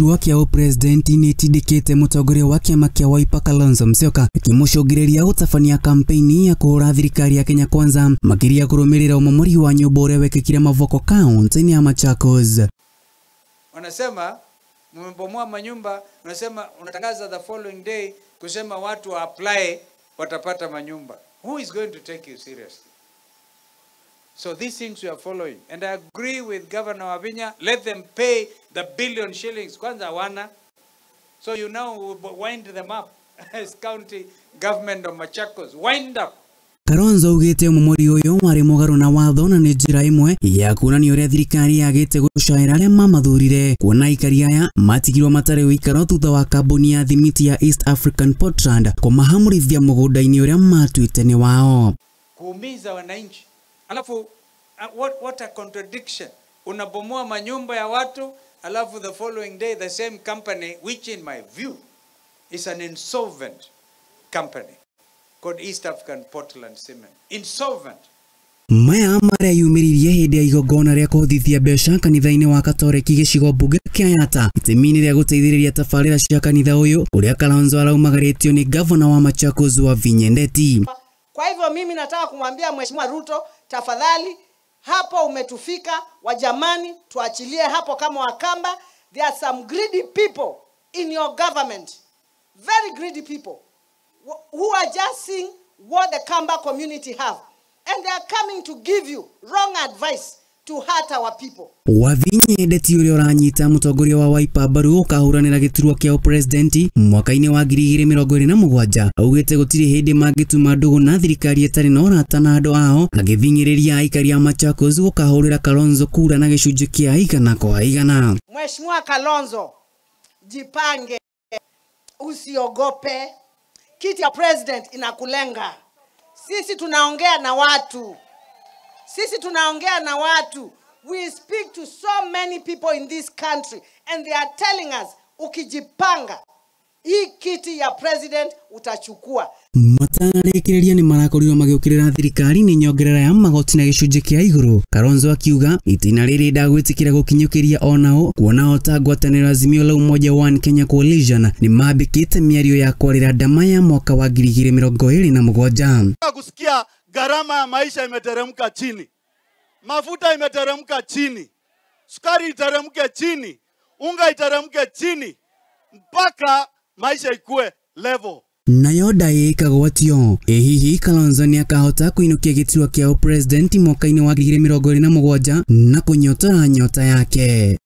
Gĩturwa kĩa ũpresidenti nĩĩtindĩkĩte mũtongoria wa kĩama kĩa Wiper Kalonzo Musyoka ĩkĩmũcũngĩrĩria gũtabania kampeni ya kũhũra thirikari ya Kenya Kwanza makĩria kũrũmĩrĩra ũmomori wa nyũmba ũrĩa wekĩkire Mavoko kaunti-inĩ ya Machakos. Wanasema mmebomoa manyumba, unasema unatangaza the following day kusema watu wa apply watapata manyumba. Who is going to take you seriously? So these things we are following. And I agree with Governor Wavinya, let them pay the billion shillings. Kwanza wana. So you now wind them up as county government of Machakos. Wind up. Kalonzo augĩte ũmomori ũyũ warĩ mũgarũ na watho na nĩ njĩra ĩmwe ya kuonania ũrĩa thirikari yagĩte gũcaĩra arĩa mamathurire, kuona aikari aya matigirwo matarĩ ũikaro thutha wa kambuni ya thimiti ya East African Portland kũmahamũrithia mũgũnda-inĩ ũrĩa matuĩte nĩ wao. Kuumiza wananchi. Alafu what a contradiction. Unabomoa manyumba ya watu, alafu the following day the same company, which in my view is an insolvent company called East African Portland Cement. Insolvent. Maya marĩa yumĩririe hĩndĩ ya igongona rĩa kũhothithia mbeca kanitha-inĩ wa Katoreki gĩcigo mbunge kĩa Yatta itemi-inĩ rĩa gũteithĩrĩria tabarĩra cia kanitha ũyũ ũrĩa Kalonzo araumagarĩtio nĩ gavana wa Machakos Wavinya Ndeti. Kwa hivyo mimi nataka kumwambia Mheshimiwa Ruto, tafadhali hapo umetufika, wajamani tuachilie hapo kama Wakamba. There are some greedy people in your government, very greedy people who are just seeing what the Kamba community have, and they are coming to give you wrong advice to hurt our people. Wavinya Ndeti ũrĩa ũranyita mũtongoria wa Wiper mbaru ũkahũranĩra gĩturwa kĩa ũpresidenti mwaka-inĩ wa 2027 augĩte gũtirĩ hĩndĩ mangĩtuma ndũgũ na thirikari ĩtarĩ na ũrata na andũ ao, agĩthing'ĩrĩria aikari a Machakos gũkahũrĩra Kalonzo kura na gĩcunjĩ kĩa 100%. Mheshimiwa Kalonzo, jipange, usiogope. Kiti ya president inakulenga. Sisi tunaongea na watu. Sisi tunaongea na watu. We speak to so many people in this country and they are telling us, ukijipanga, hii kiti ya president utachukua. Matanarĩkĩrĩria nĩ marakorirwo magĩũkĩrĩra thirikari nĩ nyongerera ya magoti na gĩcunjĩ kĩa igũrũ. Kalonzo akiuga itĩna rĩrĩ ndagwĩtĩkĩra gũkinyũkĩria onao, kuona o ta ngwatanĩro Azimio la Umoja One Kenya Coalition nĩ mambĩkĩte mĩario ya kwarĩra ndama ya mwaka wa 2027. Kusikia gharama ya maisha imeteremka chini, mafuta imeteremka chini, sukari iteremke chini, unga iteremke chini, mpaka maisha ikue level. Nayo ndaĩ ĩkagwatio. Ĩ hihi Kalonzo nĩakahota kũinũkia gĩturwa kĩa ũpresidenti mwaka-inĩ wa 2027 na kũnyotora nyota yake?